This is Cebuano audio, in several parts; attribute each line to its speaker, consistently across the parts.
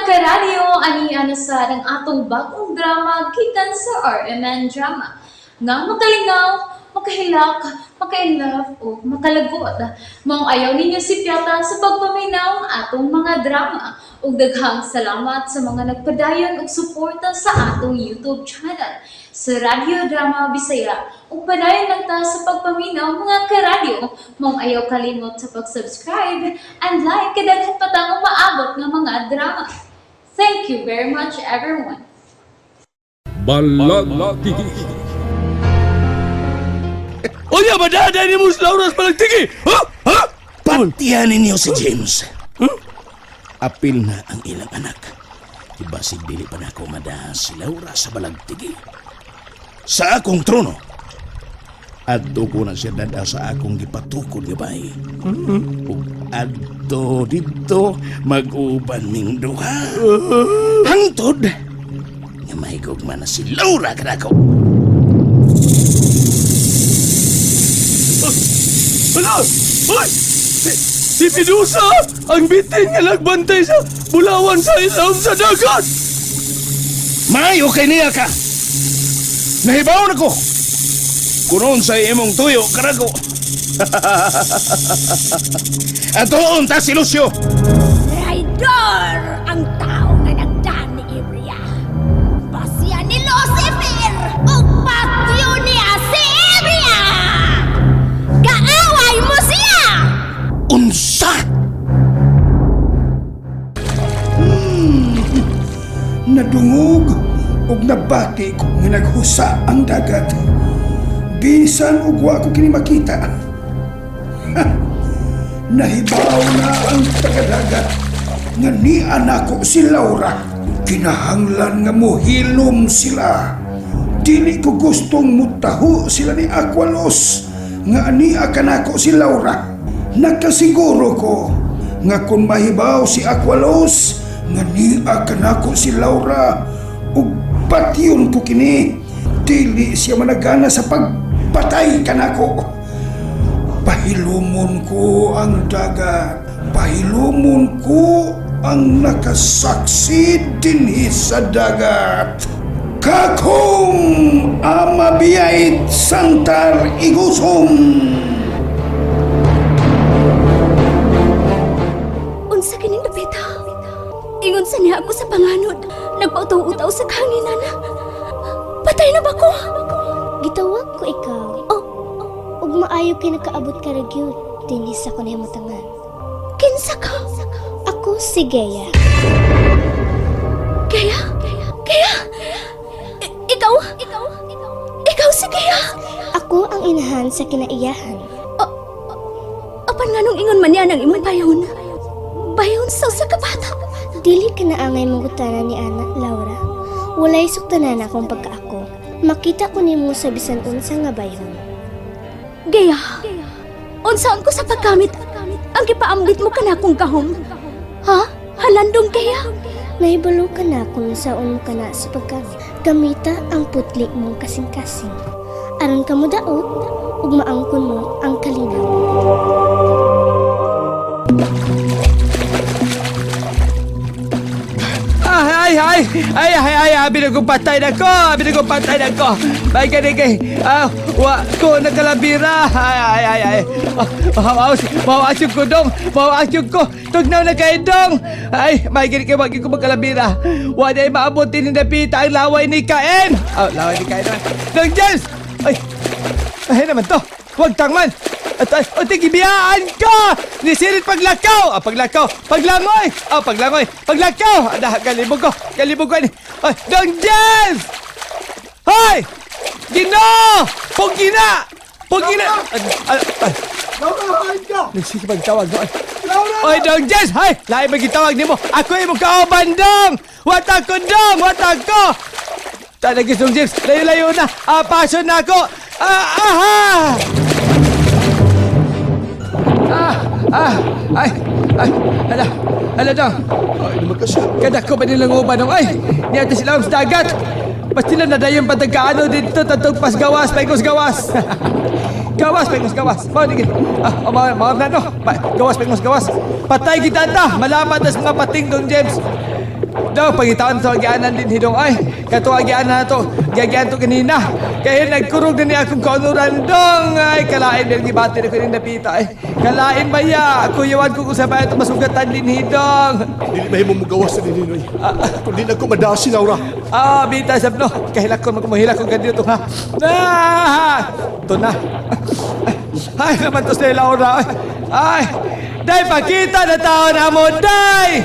Speaker 1: Karadyo, ani na sa ang atong bagong drama gikan sa RMN Drama. Nga makalingaw, makahilak, maka-inlove o makalagot. Maong ayaw ninyo sipyata sa pagpaminaw ang atong mga drama. Ug daghang salamat sa mga nagpadayon og suporta sa atong YouTube channel sa Radyo Drama Bisaya. Ug padayon lang ta sa pagpaminaw, mga karadyo. Maong ayaw kalimot sa pag-subscribe and like kay daghan pa tang umaabot nga mga drama. Thank you very much, everyone.
Speaker 2: Balagtigi.
Speaker 3: Unya, madaday ni mo sa Laura sa Balagtigi! Ha? Ha?
Speaker 4: Patihan ninyo si James. Apil na ang ilang anak. Ibasig dili pa na ako madahan si Laura sa Balagtigi. Sa akong trono. Adto ko na siya dada sa akong gipatukod nga bahay. Ug adto didto mag-uban ning duha. Hangtod nga mahigugma na si Laura kanako.
Speaker 3: Ala! Hoy! Si Medusa! Ang bitin nga nagbantay sa bulawan sa ilawom sa dagat!
Speaker 4: Maayo kay niya ka. Nahibaw na ko. Kunon sa imong tuyo karago. Atoon ta si Lucio.
Speaker 5: Traidor ang tao nga nagdaan ni Ibria. Pasya ni Lucifer ug patyo niya si Ibria! Kaaway mo siya!
Speaker 4: Unsa?
Speaker 6: Nadungog ug nabati ko nga naghusa ang dagat. Bisan ug wa ko kini makita. Ha! Nahibaw na ang tagadagat nga niya nako si Laura. Kinahanglan nga mohilom sila. Dili ko gustong mutaho sila ni Aqualos nga ania kanako si Laura. Nakasiguro ko nga kung mahibaw si Aqualos nga nia kanako si Laura ug patyon ko kini, dili siya managana sa pagpatay kanako. Pahilumon ko ang dagat. Pahilumon ko ang nakasaksi dinhi sa dagat. Kakong amabiyait santar igusom.
Speaker 5: Unsa kining dapita? Ingon sa niya ako sa panganod. Nagpautaw-utaw sa kahanginan. Patay na ba ko?
Speaker 7: Gitawag ko ikaw.
Speaker 5: Oh,
Speaker 7: Ug maayo kay nakaabot ka ra gyud dinhi sa akong nahimutangan.
Speaker 5: Kinsa ka?
Speaker 7: Ako si Gea.
Speaker 5: Kaya? Kaya? Ikaw? Ikaw si Kaya?
Speaker 7: Ako ang inahan sa kinaiyahan.
Speaker 5: Apan nga nung ingon man niya ng imong bayon. Bayon sa usa ka bata.
Speaker 7: Dili ka naangay mangutana ni Ana, Laura. Walay suktanan akong pagkaako. Makita ko nimo sa bisan unsa nga bayon.
Speaker 5: Gaya, unsaon ko sa paggamit ang gipaambit mo kanakong gahom? Ha? Halandong Gaya?
Speaker 7: Nahibalo ka na kung saon mo ka na sa paggamit. Gamita ang putli mong kasing-kasing. Aron ka mo daot ug maangkon mo ang kalinaw.
Speaker 3: Ay, ay, ay, ay, ay, abi na kong patay na ko, abi na kong patay na ko. Ay, gani kay, ah, wa ko nagkalabira. Ay, ay, ay, ay. Ah, mawaas yung ko dong, mawaas yung ko. Tugnaw na kay dong. Ay, may gani kay, wag ko magkalabira. Wa na maabot din ni Napita ang laway ni Kain. Ah, laway ni Kain naman. Dong James! Ay, ay naman to. Huwag tangman. At ay, o tigibiyaan ka! Nisirit paglakaw! Ah, paglakaw! Paglangoy! Ah, paglangoy! Paglakaw! Ada, galibog ko! Galibog ko! Ay, Dong James! Hoy! Gino! Pugina! Pugina! Ay, ay, ay.
Speaker 6: Laura, hain ka!
Speaker 3: Nagsige pagtawag no? Ay.
Speaker 6: Laura!
Speaker 3: Oy, Dong James! Hay! Lahi ba gitawag nimo? Ako imong kauban, Dong! Wata ko, Dong! Wata ko! Talagis, Dong James! Layo-layo na! Ah, paso na ako! Ah, aha! Ah, ah, ay, ay, hala, hala, Dong!
Speaker 6: Ay, naman ka siya.
Speaker 3: Kada ko ba nilang uban, Dong? Ay, niya sila sa dagat! Basta na nadayon patagkaano dito, tatong pasgawas, paigos gawas! Gawas, paigos gawas. Mao ni ah, oh, mao mao na no. Gawas, paigos gawas. Patay kita ta. Malamat tas mga pating, Dong James. Daw, pangitaon sa agianan din hidong ay. Kato agianan na to, giagian to kanina. Kaya nagkurog na niya akong kaunuran dong. Ay, kalain din gibati na ko ning napita ay. Kalain ba ya? Kuyawan ko kung sabay ito masugatan din hidong.
Speaker 6: Dili mahimo mo gawas sa Ninoy. Kung di na ko madaas si Laura.
Speaker 3: Ah, bita sab no. Kahilak ko magmuhilak ko ganito ha. Ah! Ito na. Ay, naman to si Laura. Ay, day pakita na tao na mo, day!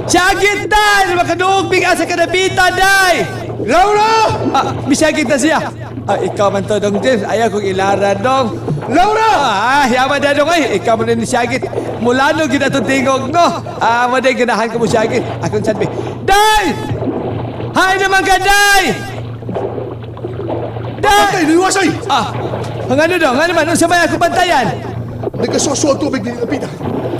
Speaker 3: Syagit, day! Makaduog big asa kanabita, day!
Speaker 6: Laura!
Speaker 3: Ah, misyagit na siya. Ah, ikaw man to, dong James. Ayaw kong ilara, dong.
Speaker 6: Laura!
Speaker 3: Ah, yaman na dong ay. Ikaw man ni syagit. Mula no gina itong tingog, no? Ah, mo day, ganahan ko mo syagit. Akong sabi, Day! Hay naman ka, day! Day!
Speaker 6: Patay, niwasay!
Speaker 3: Ah, ang ano dong? Ano man? Unsa may ako bantayan?
Speaker 6: Nagkasuaso ang tubig ni Lapita.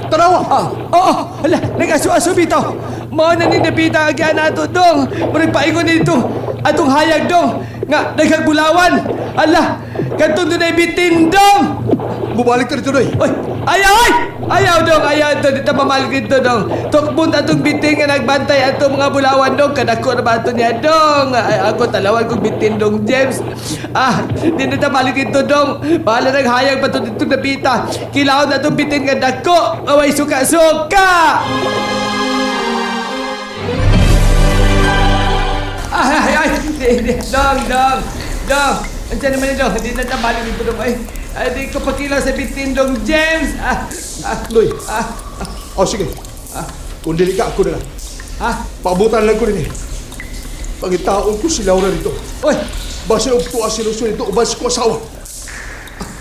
Speaker 6: Tanawa!
Speaker 3: Ah, oo, hala, nag-aso-aso bitaw. Mao na ni Napita ang agyan nato dong. Murag paingon nito. Atong hayag dong. Nga, nagkagbulawan. Ala, katong dunay bitin dong.
Speaker 6: Bumalik ka dito, Noy.
Speaker 3: Oy, ayaw ay! Ayaw dong, ayaw to dito mamalig dito dong. Tukbon atong bitin nga nagbantay atong mga bulawan dong. Kadako na ba ato niya dong? Ay, ako talawan kong bitin dong, James. Ah, di na ta balik dito dong. Bahala naghayag pa to dito napita. Kilaon atong bitin nga dako. Away suka-suka! Ay, ay, ay! Di, di. Dong, dong, dong. Andiyan naman yun, dong. Hindi na tabalik dito, dong. Ay, ay, di ko pakilaw sa bitin, dong, James. Ah, ah,
Speaker 6: Noy.
Speaker 3: ah,
Speaker 6: Oh, sige. Kung dili ka, ako na lang.
Speaker 3: ah.
Speaker 6: Paabutan lang ko rin eh. Pangitaon ko si Laura dito.
Speaker 3: Uy,
Speaker 6: Basta og tuwa si Lucio dito, uban sa ko asawa.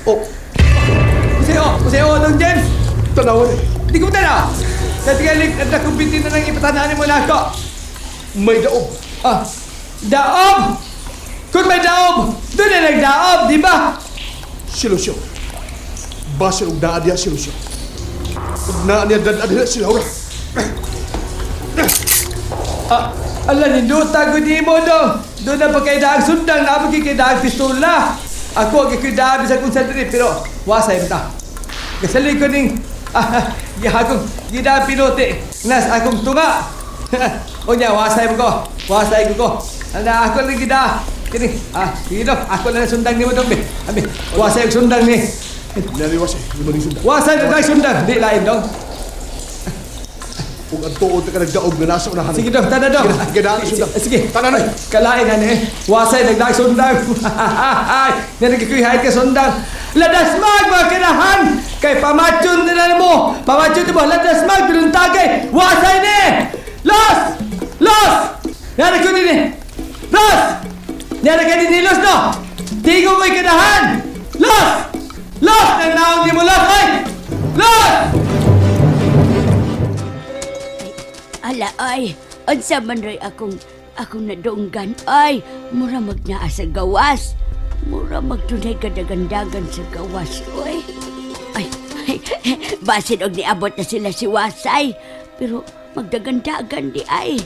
Speaker 6: Oh,
Speaker 3: useo, dong, James.
Speaker 6: tanawa na eh.
Speaker 3: Di ko tanaw. Sa tingalik, at akong bitin na nang ipatanaan mo na ako.
Speaker 6: May daog.
Speaker 3: Ah, daob! Kung may daob, doon na nagdaob, di ba?
Speaker 6: Si Lucio. Basta og naa diya si Lucio. Ug naa niya dad diha si Laura.
Speaker 3: Ah, ala, ninduta ko di mo do. Doon na pa kay daag sundang, na pa kay daag pistola. Ako, ang kay bisa kung sa diri, pero wasay ta. Kasali ko ning, ah, gihagong, gida pinuti, nas akong tunga. Unya, wasay mo ko, wasay ko ko. Ana, ako lang gida. Kini, ah, sige dong, ako lang sundang ni mo dong, be. Abi, wasay ang sundang ni.
Speaker 6: Naliwas eh, di mo ning sundang.
Speaker 3: Wasay na sundang, di lain dong.
Speaker 6: Ug ang tuod na ka nagdaog nga nasa unahan.
Speaker 3: Sige dong, tana dong.
Speaker 6: Sige, gidaan sundang.
Speaker 3: Sige.
Speaker 6: Tana na.
Speaker 3: Kalain na ni. Wasay nagdag sundang. Ay, nagkikuhay ka sundang. Ladas mag mga kinahan. Kay pamachon na mo. Pamachon mo ladas mag binuntagay. Wasay ni. Los! Los! Nara ko din Los! Nara ka din ni Los no. Tigo ko'y kinahan. Los! Los! Nang naong di mo los ay! Los!
Speaker 2: Ala ay, unsa man ray akong akong nadunggan ay, mura magnaa sa gawas. Mura magtunay kadagandagan sa gawas, oy. Ay, ay, basin og niabot na sila si Wasay. Pero magdagandagan di ay.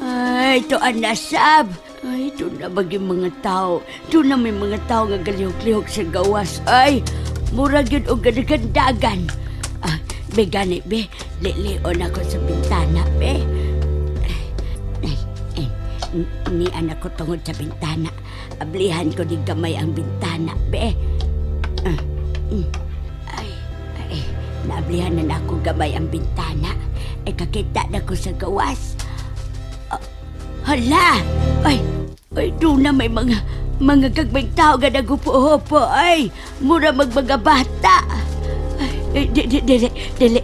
Speaker 2: Ay, ito ang nasab. Ay, ito na baging mga tao. Ito na may mga tao nga galihok-lihok sa gawas. Ay, mura yun og gadagandagan. Ah, be, gani, be. Lilion ako sa bintana, be. Ay, ay, ni anak ko tungod sa bintana. Ablihan ko ni gamay ang bintana, be. Ah, Ay, ay, naablihan na ako gamay ang bintana. Ay, kakita na ko sa gawas. Hala! Ay, ay, doon na may mga mga gagmayng tao nga nagupo-hupo. Ay, mura magmaga bata. Ay, ay, di, di, dili, dili.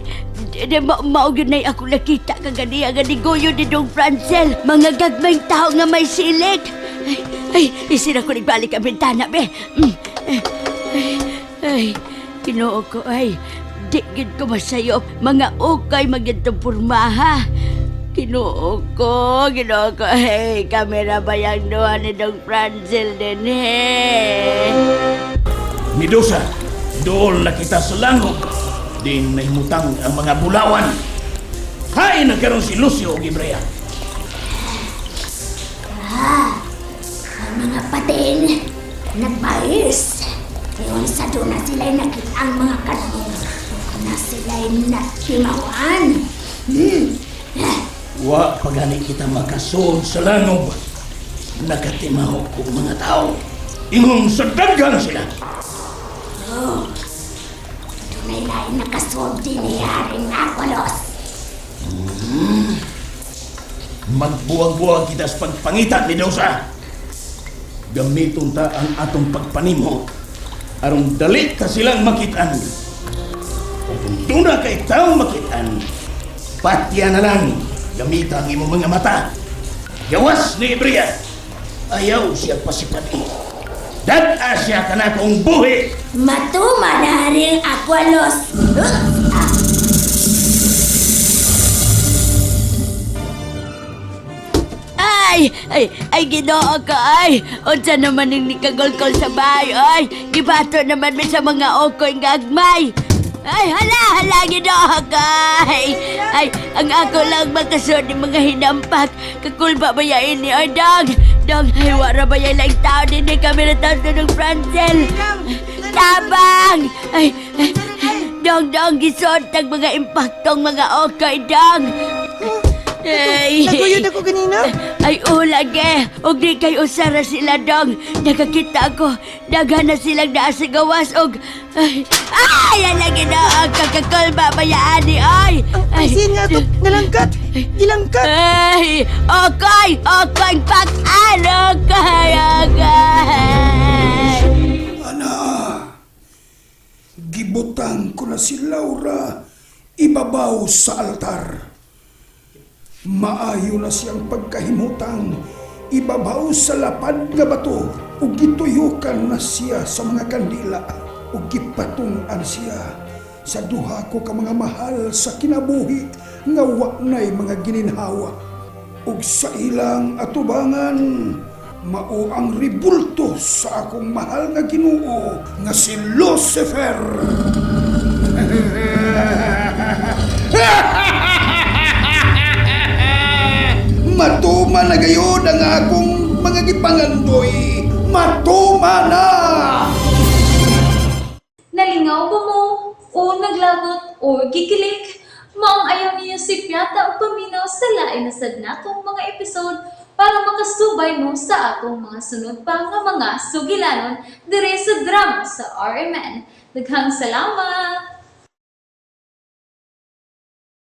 Speaker 2: Di, ma mao gyud nay ako nakita kaganiya nga nigoyo ni Dong Francel. Mga gagmayng tao nga may silig. Ay, ay, isira ko nagbalik ang bintana, be. Ay, ay, ay, Ginoo ko, ay, di gyud ko masayop. Mga ukay magyantong pormaha. Ginoo ko, Ginoo ko, hey, kamera ba yung duha ni Dong Francel din, hey?
Speaker 4: Medusa, dool na kita sa langog. Din nahimutang ang mga bulawan. Hain na karon si Lucio og Ibrea.
Speaker 5: Ang mga patin, nagbais. Ngayon sa doon na sila'y nakita ang mga kadong. Na sila'y natimawan.
Speaker 4: Wa pa gani kita makasuod sa langob. Nakatimahok kog mga tao. Ingon sa daghan sila.
Speaker 2: Dunay lain nakasuod din ni Haring Aqualos.
Speaker 4: Magbuwag-buwag kita sa pagpangita ni Dosa. Gamiton ta ang atong pagpanimo aron dali ta silang makitaan. O kung doon kay tao makitaan, patya na lang gamita ang imong mga mata. Gawas ni Ibria. Ayaw siya pasipati. Dad-a siya kanakong buhi.
Speaker 2: Matuma na Haring Aqualos. Ay, ay, ay, Ginoo ko, ay. Unsa naman ning nikagolkol sa bahay, ay. Gibato naman mi sa mga okoy nga agmay. Ay, hala, hala, Ginoo ko, ay. Ay, ang ako lang makasod ni mga hinampak. Kakulba ba yain ni, ay, dog. Dog, ay, wara ba yan lang tao din eh, kami na taon ng Francel. Tabang! Ay, ay, dong, dong, gisod tag mga impaktong mga okoy, dong. Ay.
Speaker 8: Naguyod ako ganina.
Speaker 2: Ay, oo lagi. Og di kay usara sila dong. Nakakita ako. Daghan na silang naa sa gawas og... Ay, ay, ay, lagi na. Ang kakakulba, bayaan ni, ay.
Speaker 8: Ang sin nga to, nalangkat. Gilangkat.
Speaker 2: Ay, okay, okay, pag-an, okay, okay.
Speaker 6: Ana, gibutang ko na si Laura ibabaw sa altar. Maayo na siyang pagkahimutang ibabaw sa lapad nga bato ug gituyukan na siya sa mga kandila ug gipatung-an siya sa duha ko ka mga mahal sa kinabuhi nga wa nay mga gininhawa ug sa ilang atubangan mao ang ribulto sa akong mahal nga Ginoo nga si Lucifer. Matuma na gayon ang akong mga gipangandoy. Matuma na!
Speaker 1: Nalingaw ba mo? O naglagot o gikilig? Maong ayaw niyo si Piata o paminaw sa lain na sad natong mga episode para makasubay mo sa atong mga sunod pa nga mga sugilanon dire sa drama sa RMN. Daghang salamat!